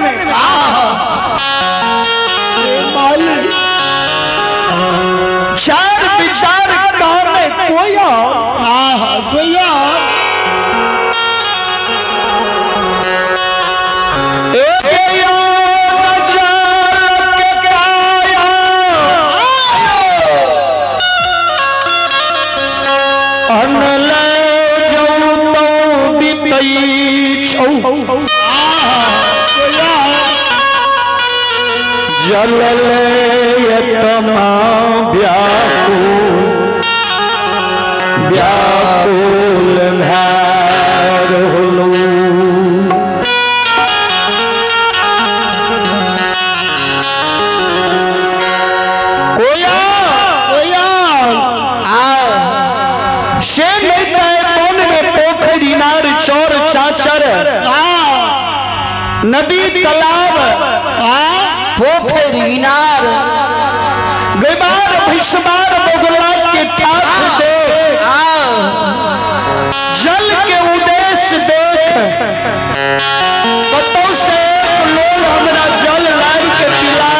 में। चार विचार काम में कोई और कोई और एक यो जल के काया अनल जऊ तो बितई छौ जल ले यतमा व्याकुल व्याकुल भैर होलू। कोया कोई और से नहीं तय वन में पोखर इनार चौर चाचर नदी तालाब पोखर इनार गैबार भैंसबार बगुला के ठाठ देख जल के उद्देश्य देख कतौ से लोग हमरा जल लाइ के पिला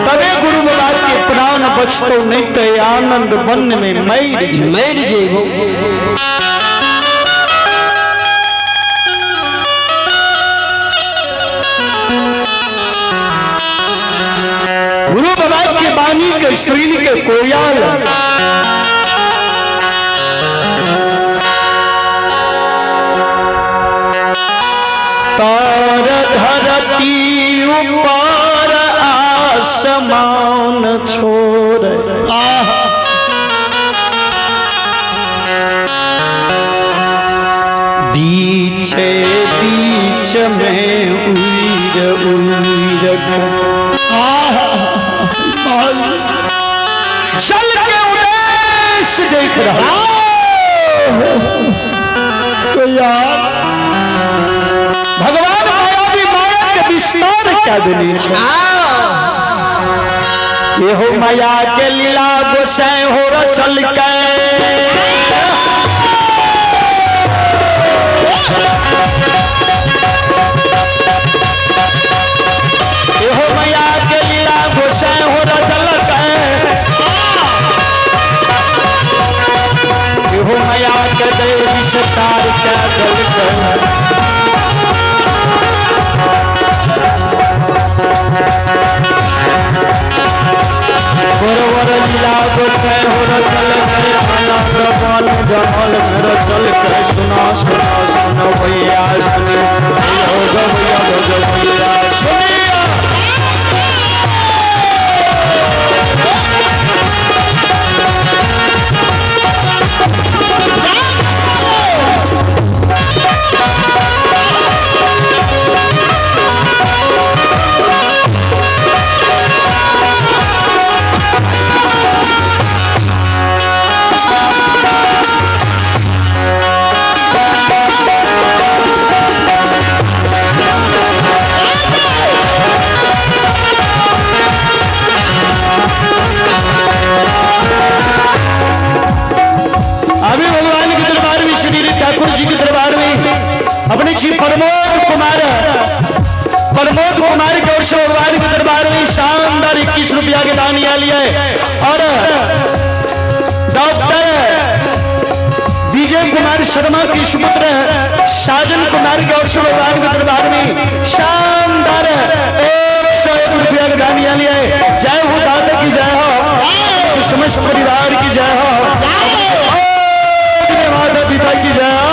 तबे गुरु बाबा के प्राण बचतो, नहीं तो आनंद वन में मर जाई। मर जेबो। गुरु बाबा के बानी के सुन के कोयल तार धरती ऊपर आसमान छोड़ बीचे बीच में उड़ उड़ चल के उद्देश्य देख रहा। कोई और भगवान मायावी माया के विस्तार क्या देने छे। एहो माया के लीला गोसाई हो रचल के एहो माया के लीला गोसाई हो रचल के एहो माया के जय विस्तार क्या जल के। बरोबर लीला गोसाई हो रचल के आनंद बल जमल मेरा चल के सुना सुना सुनो भैया सुनो हो भैया हो भैया सुनिया। अभी भगवान के दरबार में, श्री ठाकुर जी के दरबार में अपने जी प्रमोद कुमार की ओर से भगवान के दरबार में शानदार 21 रुपया के दान लिया है। और डॉक्टर विजय कुमार शर्मा के सुपुत्र साजन कुमार की ओर से भगवान के दरबार में शानदार 101 रुपया के दान लिया है। जय हो दादा की जय हो, समस्त परिवार की जय हो, अपने माता पिता की जय हो।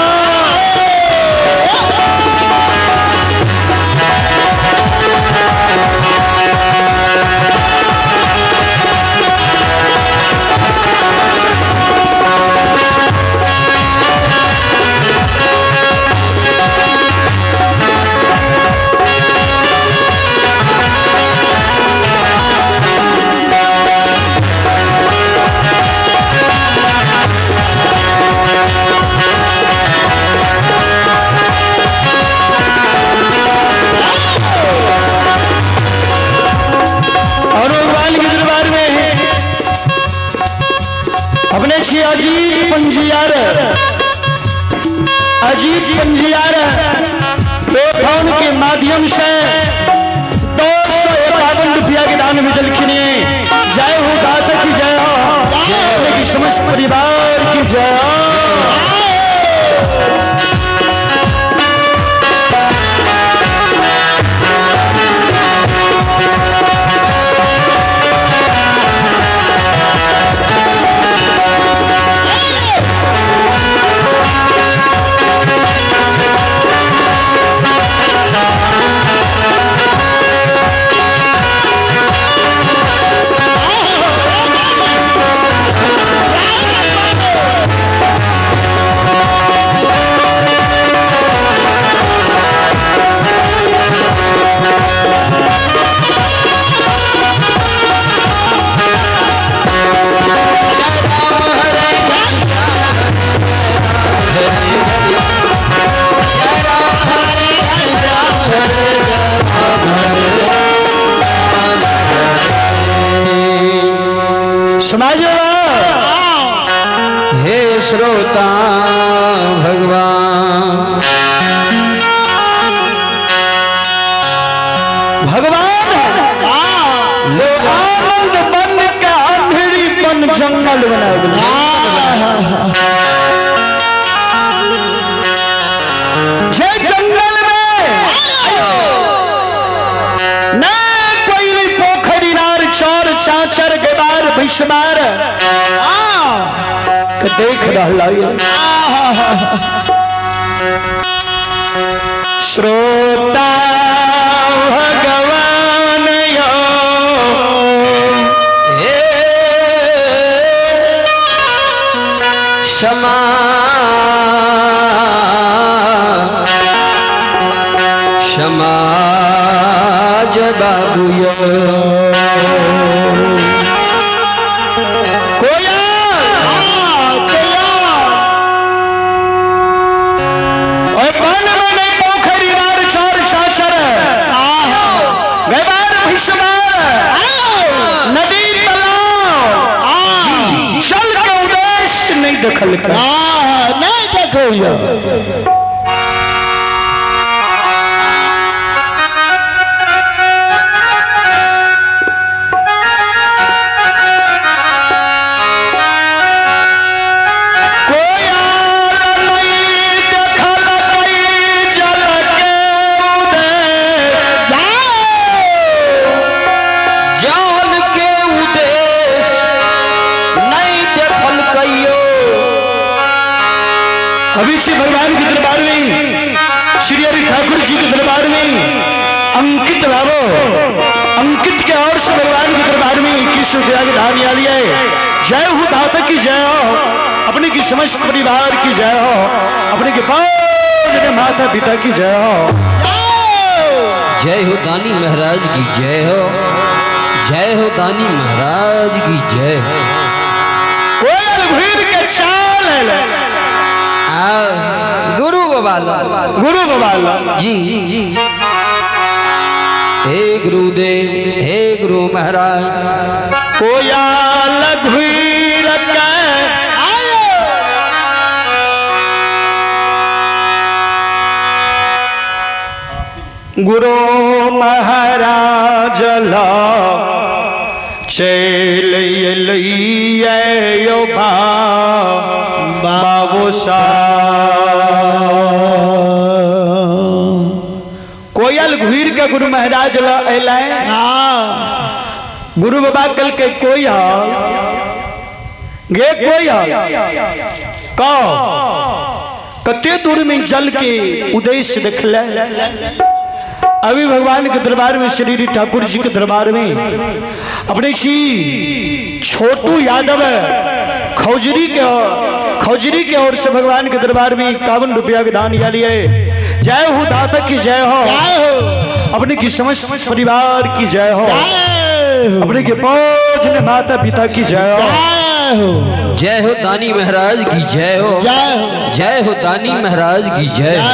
और भगवान के दरबार में अपने छी अजीत पंजियार, अजीत पंजियार पे फोन के माध्यम से 251 रुपया के दान भेजलखिन। जय हो दाता की जय हो, अपने की समस्त परिवार की जय हो। समाज हे श्रोता भगवान, भगवान लो आनंद बन के अंधेरी बन जंगल बना दिया। जे जंगल में न कोई पोखरी नार चौर चाचर गबार भीष्मार के देख रहा। श्रोता भगवान यो हे क्षमा समाज बाबू यो कोयल और वन में नहीं पोखरी नार चौर चाचर गबार भीष्मार नदी तालाब जल के उद्देश्य नहीं देखल का। नहीं देखो यो। कोयल नहीं देखल कई जल के उद्देश्य। जल के उद्देश्य नहीं देखल कहियो। अभी श्री भगवान के दरबार में, श्री हरि ठाकुर जी के दरबार में अंकित बाबो अंकित के और से भगवान के दरबार में 21 रुपया के दान आ लिया है। जय हो दाता की जय हो, अपने की समस्त परिवार की जय हो, अपने के पूजनीय माता पिता की जय हो। जय हो दानी महाराज की जय हो, जय हो दानी महाराज की जय हो। कोयल भीड़ के चाल है आ गुरु बाबा ला। गुरु बाबा ला। जी जी, हे गुरुदेव, हे गुरु महाराज। कोयल भीड़ के गुरु महाराज ला चल यो बाबू सा। कोयल घुर के गुरु महाराज ला अलै। गुरु बाबा कल के कोई हाल गे कोई हाल कहो कते दूर में जल के उद्देश्य देखले। अभी भगवान के दरबार में, श्री ठाकुर जी के दरबार में अपने श्री छोटू यादव खौजरी के ओर से भगवान के दरबार में 51 रुपया के दान या लिए। जय हो दाता की जय हो, अपने की समस्त परिवार की जय हो, अपने के पूजनीय माता पिता की जय हो। जय हो दानी महाराज की जय हो, जय हो दानी महाराज की जय हो।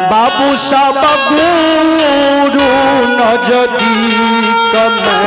बाबू साहब गुरु नजदीक में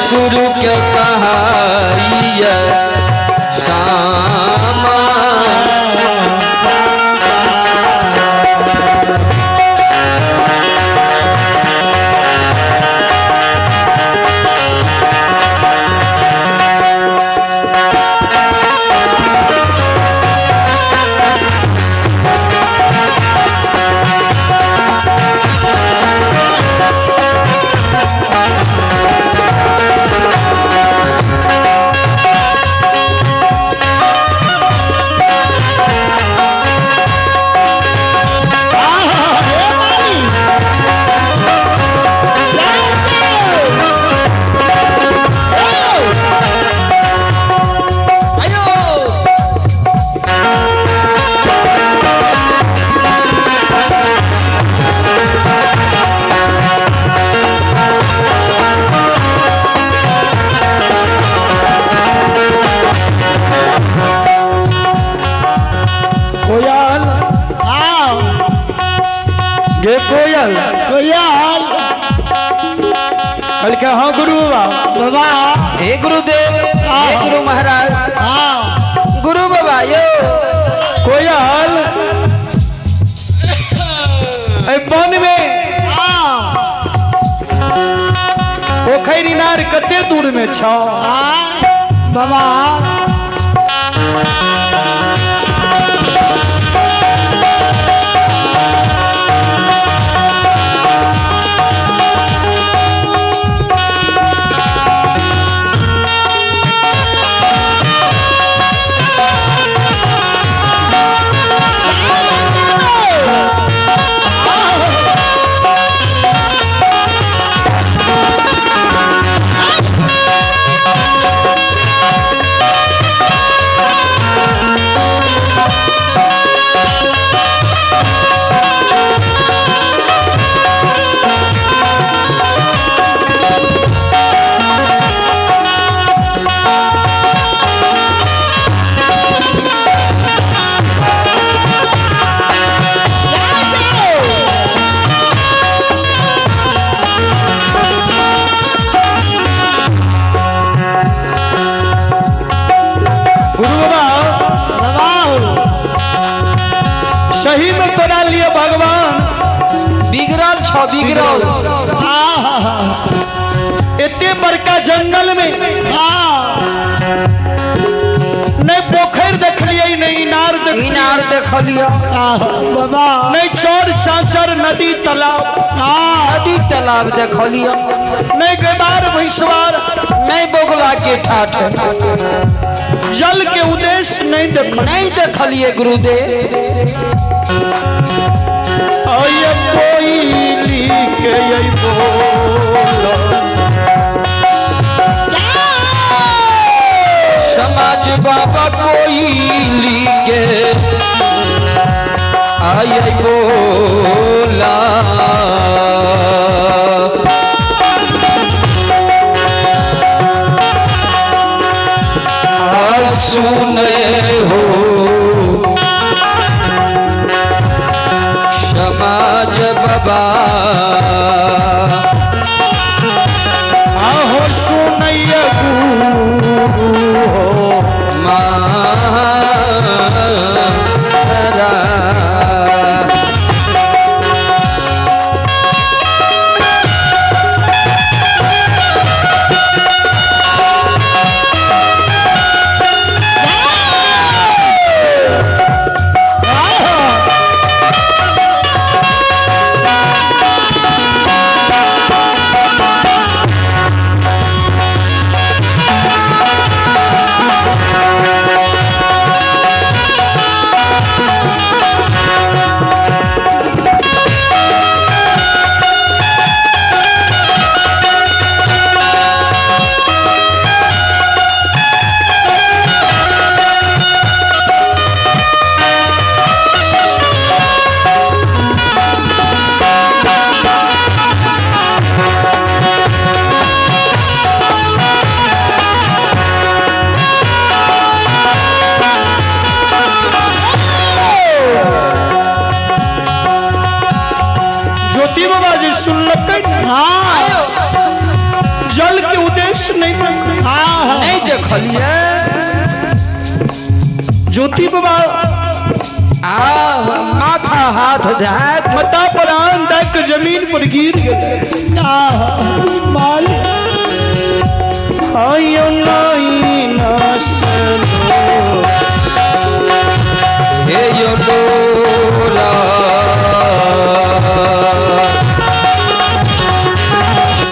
गुरु के कहाइए सामा। आयो। कोयल। आओ। गे कोयल। कोयल। कहलकै हाँ गुरु बाबा। बाबा। हे गुरुदेव, हे गुरु महाराज। हाँ। गुरु बाबा यो। कोयल, एहि वन में हाँ। पोखरि इनार कते दूर में छौ? हाँ बाबा। गुरु बाबा। बाबा। सही में तोरा लिए भगवान बिगड़ल छ, बिगड़ल। हाँ हाँ हाँ। एते बड़का जंगल में हाँ। नहीं पोखरि देखलियै, नहीं इनार देखलियै। इनार देखलियो। हाँ बाबा। नहीं चौर चाचर नदी तालाब। हाँ। नदी तालाब देखलियो। नहीं गैबार भैंसवार। नहीं बोगला के ठाठ। जल के उद्देश्य नहीं देखल। नहीं देखलिए गुरुदेव। आय कोयली के ये बोल। समाज बाबा कोयली के आय बोला। आ सुने हो समाज बाबा। आहो सुनैया गुरु हो महाराज। देखलिए। ज्योति बाबा आ माथा हाथ देहात मता प्राण तक जमीन पर गिर गए। माल आयो नाई नासलो हे यो लोरा।